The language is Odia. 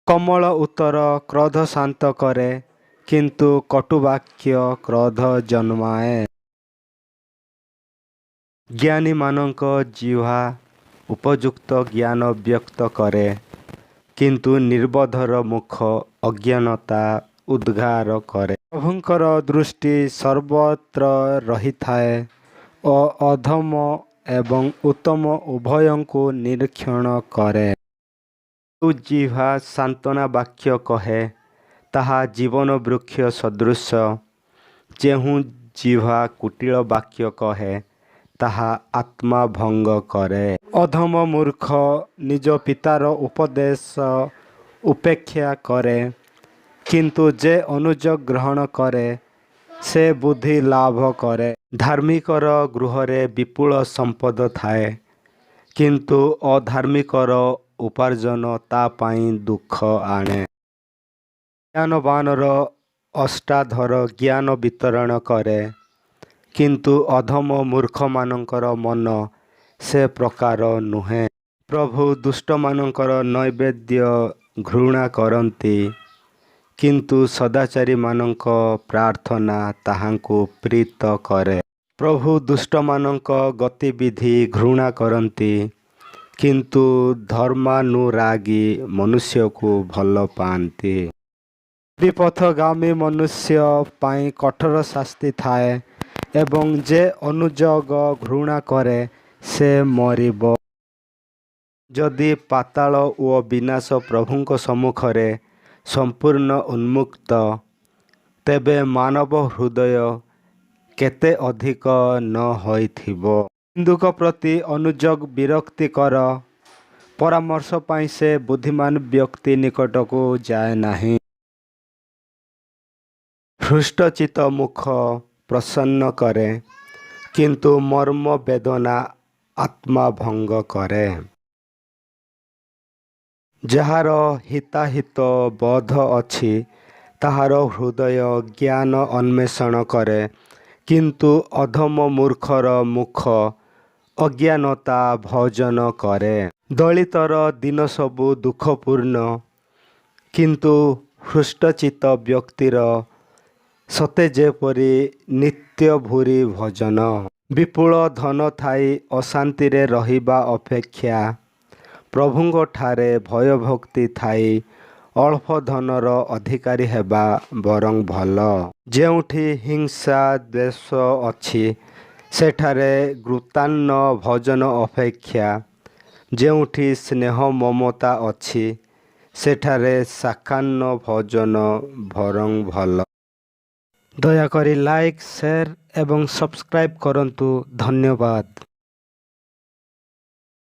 କୋମଳ ଉତ୍ତର କ୍ରୋଧ ଶାନ୍ତ କରେ, କିନ୍ତୁ କଟୁବାକ୍ୟ କ୍ରୋଧ ଜନ୍ମାଏ। ଜ୍ଞାନୀମାନଙ୍କ ଜିହ୍ୱା ଉପଯୁକ୍ତ ଜ୍ଞାନ ବ୍ୟକ୍ତ କରେ, କିନ୍ତୁ ନିର୍ବୋଧର ମୁଖ ଅଜ୍ଞାନତା ଉଦ୍ଗାର କରେ। ପ୍ରଭୁଙ୍କର ଦୃଷ୍ଟି ସର୍ବତ୍ର ରହିଥାଏ ଓ ଅଧମ ଏବଂ ଉତ୍ତମ ଉଭୟଙ୍କୁ ନିରୀକ୍ଷଣ କରେ। ଯେଉଁ ଜିହ୍ୱା ସାନ୍ତ୍ୱନା ବାକ୍ୟ କହେ, ତାହା ଜୀବନ-ବୃକ୍ଷ ସଦୃଶ; ଯେଉଁ ଜିହ୍ୱା କୁଟିଳ ବାକ୍ୟ କହେ, ତାହା ଆତ୍ମା ଭଙ୍ଗ କରେ। ଅଧମ ମୂର୍ଖ ନିଜ ପିତାର ଉପଦେଶ ଉପେକ୍ଷା କରେ; କିନ୍ତୁ ଯେ ଅନୁଯୋଗ ଗ୍ରହଣ କରେ, ସେ ବୁଦ୍ଧି ଲାଭ କରେ। ଧାର୍ମିକର ଗୃହରେ ବିପୁଳ ସମ୍ପଦ ଥାଏ; କିନ୍ତୁ ଅଧାର୍ମିକର ଉପାର୍ଜନ ତା' ପାଇଁ ଦୁଃଖ ଆଣେ। ଜ୍ଞାନବାନର ଓଷ୍ଠାଧର ଜ୍ଞାନ ବିତରଣ କରେ; କିନ୍ତୁ ଅଧମ ମୂର୍ଖମାନଙ୍କର ମନ ସେ ପ୍ରକାର ନୁହେଁ। ପ୍ରଭୁ ଦୁଷ୍ଟମାନଙ୍କର ନୈବେଦ୍ୟ ଘୃଣା କରନ୍ତି; କିନ୍ତୁ ସଦାଚାରୀମାନଙ୍କ ପ୍ରାର୍ଥନା ତାହାଙ୍କୁ ପ୍ରୀତ କରେ। ପ୍ରଭୁ ଦୁଷ୍ଟମାନଙ୍କ ଗତିବିଧି ଘୃଣା କରନ୍ତି; କିନ୍ତୁ ଧର୍ମାନୁରାଗୀ ମନୁଷ୍ୟକୁ ଭଲ ପାଆନ୍ତି। ବିପଥଗାମୀ ମନୁଷ୍ୟ ପାଇଁ କଠୋର ଶାସ୍ତି ଥାଏ ଏବଂ ଯେ ଅନୁଯୋଗ ଘୃଣା କରେ, ସେ ମରିବ। ଯଦି ପାତାଳ ଓ ବିନାଶ ପ୍ରଭୁଙ୍କ ସମ୍ମୁଖରେ ସମ୍ପୂର୍ଣ୍ଣ ଉନ୍ମୁକ୍ତ, ତେବେ ମାନବ ହୃଦୟ କେତେ ଅଧିକ ନ ହୋଇଥିବ! ନିନ୍ଦୁକ ପ୍ରତି ଅନୁଯୋଗ ବିରକ୍ତିକର; ପରାମର୍ଶ ପାଇଁ ସେ ବୁଦ୍ଧିମାନ ବ୍ୟକ୍ତି ନିକଟକୁ ଯାଏ ନାହିଁ। ହୃଷ୍ଟଚିତ୍ତ ମୁଖ ପ୍ରସନ୍ନ କରେ; କିନ୍ତୁ ମର୍ମବେଦନା ଆତ୍ମା ଭଙ୍ଗ କରେ। ଯାହାର ହିତାହିତ ବୋଧ ଅଛି, ତାହାର ହୃଦୟ ଜ୍ଞାନ ଅନ୍ୱେଷଣ କରେ; କିନ୍ତୁ ଅଧମ ମୂର୍ଖର ମୁଖ ଅଜ୍ଞାନତା ଭୋଜନ କରେ। ଦଳିତର ଦିନସବୁ ଦୁଃଖପୂର୍ଣ୍ଣ; କିନ୍ତୁ ହୃଷ୍ଟଚିତ୍ତ ବ୍ୟକ୍ତିର ସତେ ଯେପରି ନିତ୍ୟ ଭୂରି ଭୋଜନ। ବିପୁଳ ଧନ ଥାଇ ଅଶାନ୍ତିରେ ରହିବା ଅପେକ୍ଷା ପ୍ରଭୁଙ୍କଠାରେ ଭୟଭକ୍ତି ଥାଇ ଅଳ୍ପ ଧନର ଅଧିକାରୀ ହେବା ବରଂ ଭଲ। ଯେଉଁଠି ହିଂସା ଦ୍ୱେଷ ଅଛି, ସେଠାରେ ଘୃତାନ୍ନ ଭୋଜନ ଅପେକ୍ଷା ଯେଉଁଠି ସ୍ନେହ ମମତା ଅଛି, ସେଠାରେ ଶାକାନ୍ନ ଭୋଜନ ବରଂ ଭଲ। ଦୟାକରି ଲାଇକ୍, ସେୟାର ଏବଂ ସବସ୍କ୍ରାଇବ୍ କରନ୍ତୁ। ଧନ୍ୟବାଦ।